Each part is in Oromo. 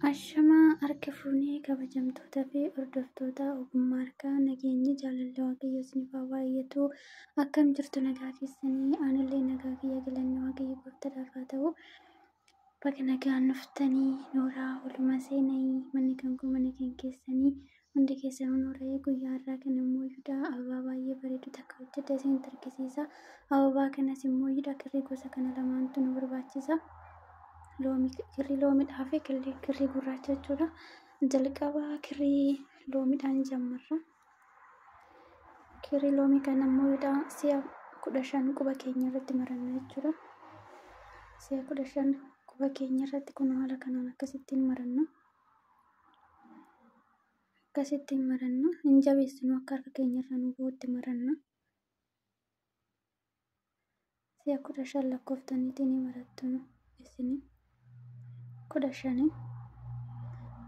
Ashamaa harka fuunee kabajamtootaa fi hordoftoota ogummaa harkaa nageenyi jaalalli waaqayyo isiniif haa baay'atu. Akkam jirtu nagaa keessanii? Anillee nagaa kiyya galanni waaqayyo gooftaadhaaf haa ta'u. Baga nagaan dhuftanii nooraa walumaa seenanii manni kan koo mana kan keessanii hundi keessanuu noora'ee guyyaa har'aa kana immoo iyyuudha ababaa baay'ee bareedu takka hojjedhe isinitti argisiisa. Ababaa kanas immoo iyyuudha kirrii gosa kana lamaantu nu barbaachisa. Kirrii loomiidhaa fi kirrii gurraacha jechuudha. Jalqaba kirrii loomiidhaan jammarra. Kirrii loomii kana immoo si'a 15 quba keenya irratti maranna jechuudha. Si'a 15 quba keenya irratti kun haala kanaan akkasittiin maranna. Akkasittiin maranna. Hin jabeessinu akka harka keenya irraa nu bu'utti maranna. Si'a 15 lakkooftaniitiin marattu isin. 15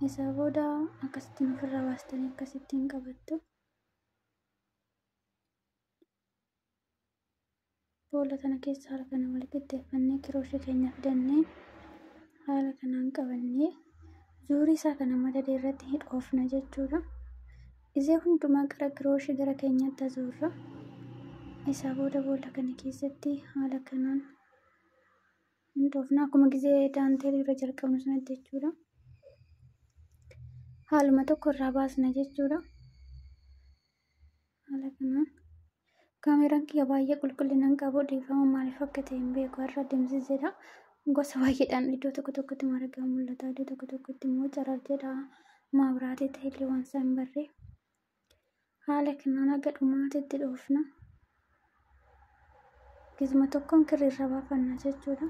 isaa booda akkasittiin ofirraa baastanii akkasittiin qabattu. Boolla kana keessa haala kana wal qixxeeffannee kirooshii keenya fidannee haala kanaan qabannee zuurii isaa kana madadee irratti hidhoofna jechuudha. Isee hundumaa gara kirooshii gara keenyaatti azuurra. Isaa booda boolla kana keessatti haala kanaan hindhoofna akkuma gizee daanteelii irra jalqabnu sanatti jechuudha. Haaluma tokko irraa baasna jechuudha. Haala kanaan kaameraan kiyya baay'ee qulqullina hin qabu dhiifama maaliif akka ta'e hin beeku har'a deemsiseedha. Gosa baay'eedhaan iddoo tokko tokkotti margaa mul'ata iddoo tokko tokkotti immoo carar jedha maabiraatii ta'ellee waan isaa hin barree. Haala kanaan haga dhumaatitti dhoofna. Gizuma tokkoon kirrii irraa baafanna jechuudha.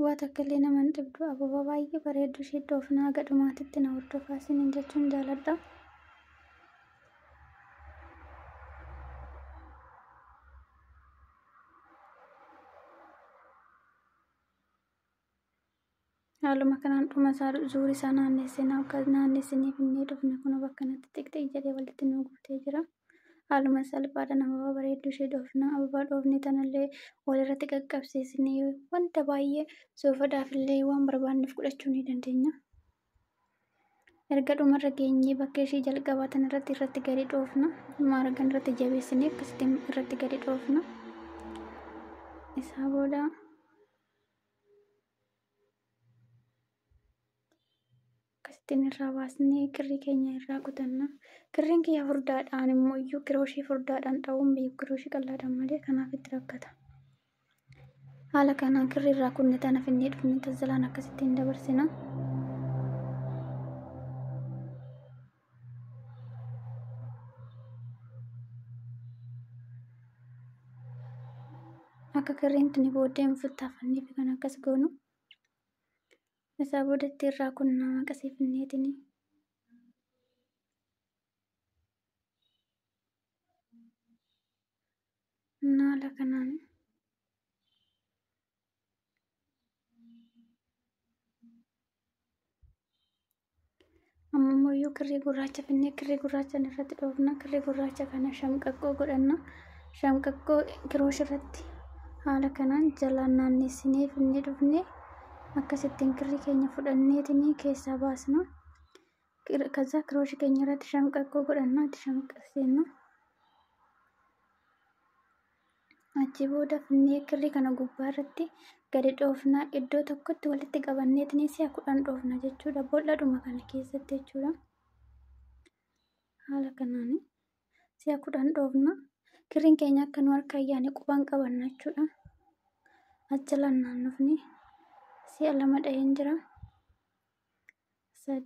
Waa takka illee nama hin dhibdu ababaa baay'ee bareeddu ishee dhoofna haga dhumaatitti na hordofaa isiniin jechuun jaaladha. Haaluma kanaan dhuma isaa zuurii isaa naannessinaa akka naannessinee finnee dhufne kun bakka kanatti xiqxiq jedhee walitti nu guutee jira. Haaluma salphaadhaan ababaa bareedduu ishee dhoofna. Ababaa dhoofne tanallee walirratti qaqqabsiisnee wanta baay'ee soofadaaf illee waan barbaanneef godhachuu ni dandeenya. Erga dhumarra geenyee bakka ishee jalqabaa tanarratti irratti gadi dhoofna. Maaragan irratti jabeessinee akkasitti irratti gadi dhoofna. Isaa booda akkasittiin irraa baasnee kirrii keenya irraa kutanna. Kirriin kiyya furdaadhaan immoo iyyuu kirooshii furdaadhaan dha'uun beeku kirooshii qal'aadhaan malee kanaaf itti rakkata. Haala kanaan kirrii irraa kunne tana finnee dhufne tazzalaan akkasittiin dabarsina. Akka kirriin tuni booddee hin futtaafanneef kan akkas goonu. Isaa boodatti irraa kunnaa maqasii finneetini. Haala kanaan amma immoo iyyuu kirrii gurraacha finnee kirrii gurraacha irratti dhoofna. Kirrii gurraacha kana shamqaqqoo godhanna. Shamqaqqoo kiroosh irratti haala kanaan jalaan naannessinee finnee dhufnee akkasittiin kirrii keenya fudhanneetinii keessaa baasna. Kaza kirooshii keenya irratti shamqaqqoo godhanna itti shamqabsiisna. Achi booda finnee kirrii kana gubbaa irratti gadi dhoofna. Iddoo tokkotti walitti qabanneetinii si'a 10 dhoofna jechuudha. Bol'adhuma kana keessatti jechuudha. Haala kanaan si'a 10 dhoofna. Kirriin keenya akka nu harka ayyaane qubaan qabanna jechuudha. Achi naannofne si'a 2 dhaheen jira. 3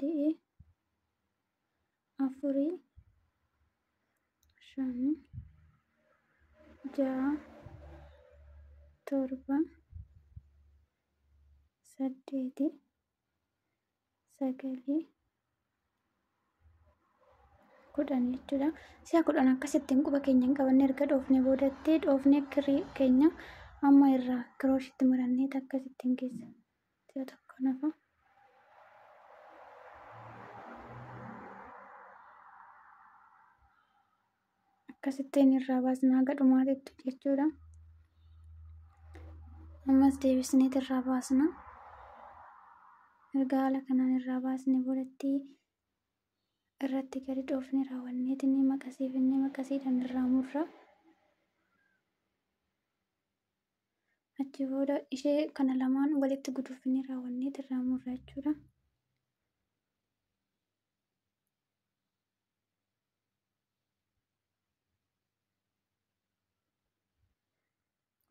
4 5 6 7 8 9 10 jechuudha. Si'a 10 akkasittiin quba keenya hin qabanne erga dhoofne boodatti dhoofne kirrii keenya amma irraa kirooshitti marannee akkasittiin keessa si'a tokko nafa. Akkasittiin irraa baasna haga dhumaatitti jechuudha. Ammas deebisneet irraa baasna. Erga haala kanaan irraa baasne boodatti irratti gadi dhoofne raawwanneetiin maqasii finnee maqasiidhaan irraa murra. Achi booda ishee kana lamaan walitti gudunfinee raawwanneet irraa murra jechuudha.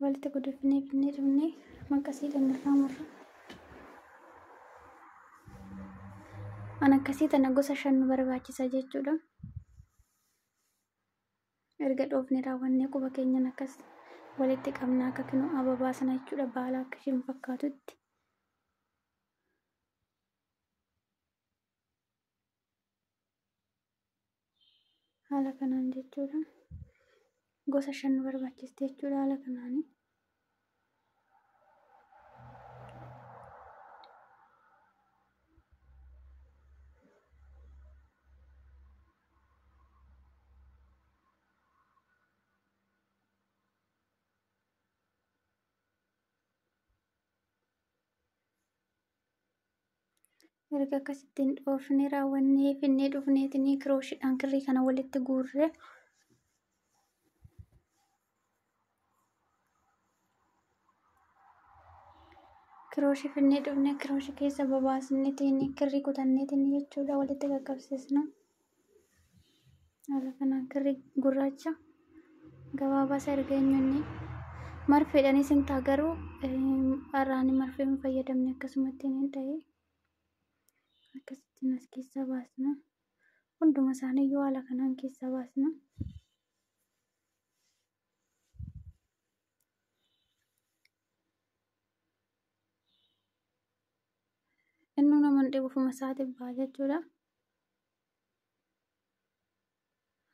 Walitti gudunfinee finnee dhufnee maqasiidhaan irraa murra. An akkasii tana gosa 5 nu barbaachisa jechuudha. Erga dhoofne raawwannee quba keenyan akkas walitti qabna akka kinoo ababaa sana jechuudha, baala akka isheen fakkaatutti. Haala kanaan jechuudha. Gosa 5 nu barbaachiste jechuudha haala kanaani. Erga akkasittiin dhoofnee raawwannee finnee dhufneetiin kirooshiidhaan kirrii kana walitti guurre. Kirooshii finnee dhufnee kirooshii keessa babaasneetiin kirrii kutanneetiin jechuudha walitti qaqqabsiisna. Haala kanaan kirrii gurraacha gabaabaa isa erga eenyuunni marfeedhaanis hin ta'a, garuu har'aan marfee hin fayyadamne akkasumatti hin ta'e. Akkasittiin as keessaa baasna. Hunduma isaaniiyyuu haala kanaan keessaa baasna. Innuu nama hin dhibu ofuma isaatiif ba'a jechuudha.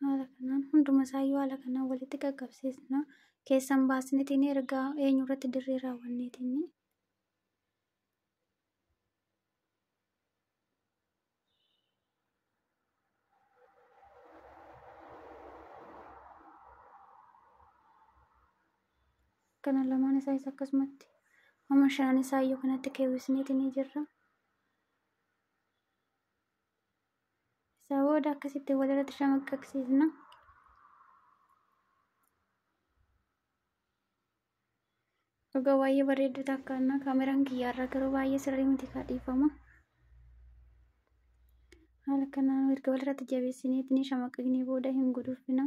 Haala kanaan hunduma isaayyuu haala kanaan walitti qaqqabsiisna. Keessan baasneetiin erga eenyurratti dirree raawwanneetiin. Kana lamaan isaas akkasumatti amma shanan isaayyuu kanatti keewwisneetiin jirra. Isaa booda akkasitti walirratti shamaqqaqsiisna. Dhugaa baay'ee bareeddu takkaanna. Kaameraan kiyyaarraa garuu baay'ee sirrii miti kadhiifama. Haala kanaan erga walirratti jabeessineetiin shamaqqaqnee booda hin gudunfina.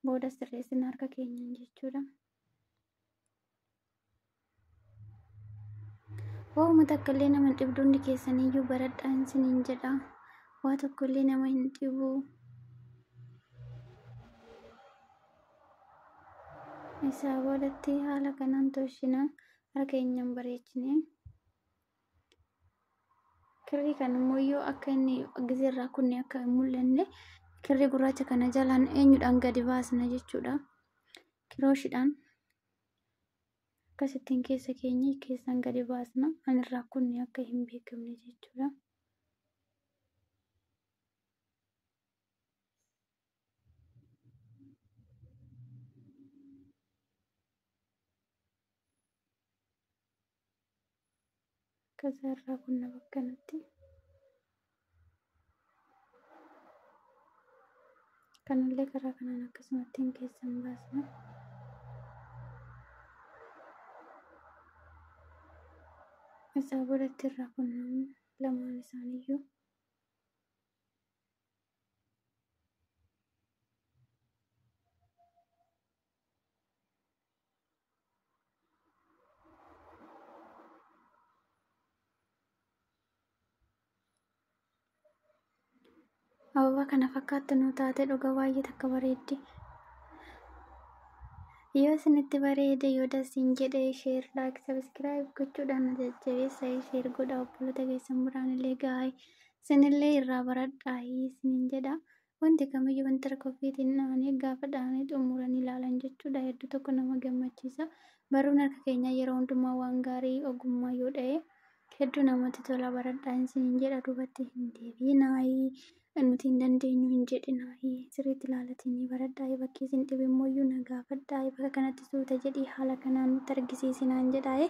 Booda sirreessina harka keenyaan jechuudha. Waanuma takka illee nama hin dhibdu, hundi keessaniyyuu baradhaa isiniin jedha. Waa tokko illee nama hin dhibu. Isaa boodatti haala kanaan tolchina. Harka keenyaan bareechine. Kirrii kan immoo yoo akka inni gizeerraa kunne akka hin mul'anne kirrii gurraacha kana jalaan eenyudhaan gadi baasna jechuudha. Kirooshiidhaan akkasittiin keessa keenya keessaan gadi baasna. Anirraa kunne akka hin beekamne jechuudha. Kaza irraa kunna bakkanatti. Kanallee karaa kanaan akkasumattiin keessan baasna. Isaa boodatti irraa kunnamu lamaan isaaniiyyuu. Ababaa kana fakkaattu nu taate, dhuga baay'ee takka bareeddi. Yoo isinitti bareede, yoo dasiin jedhe, share, like, subscribe gochuudhaan na jajjabeessa. Share godha, obboloota keessan biraan illee gahaa, isinillee irraa baradhaa isiniin jedha. Wanti kamiyyuu wanta harka ofiitiin dhahanii gaafa dhahanii xumuranii ilaalan jechuudha. Hedduu tokko nama gammachiisa. Baruun harka keenyaa yeroo hundumaa waan gaarii ogummaa yoo dha'e hedduu namatti tola. Baradhaa isiniin jedha, duubatti hin deebiinaayi. Nuti hin dandeenyu hin jedhinaa, sirriitti ilaalatiin baradhaa, bakki isin dhibe immoo na gaafadhaa, bakka kanatti suuta jedhii haala kanaan nutti argisiisinaan jedhaa.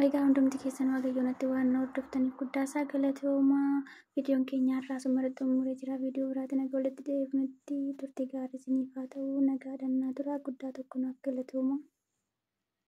Egaa hundumti keessan Waaqayyo natti waan na hordoftaniif guddaa isaa galatoomaa. Viidiyoon keenya har'aa asuma xumuree jira. Viidiyoo biraatiin akka walitti deebinutti turte gaarii isiniif haa ta'u. Nagaadhaan naa tura. Guddaa tokko naaf galatooma.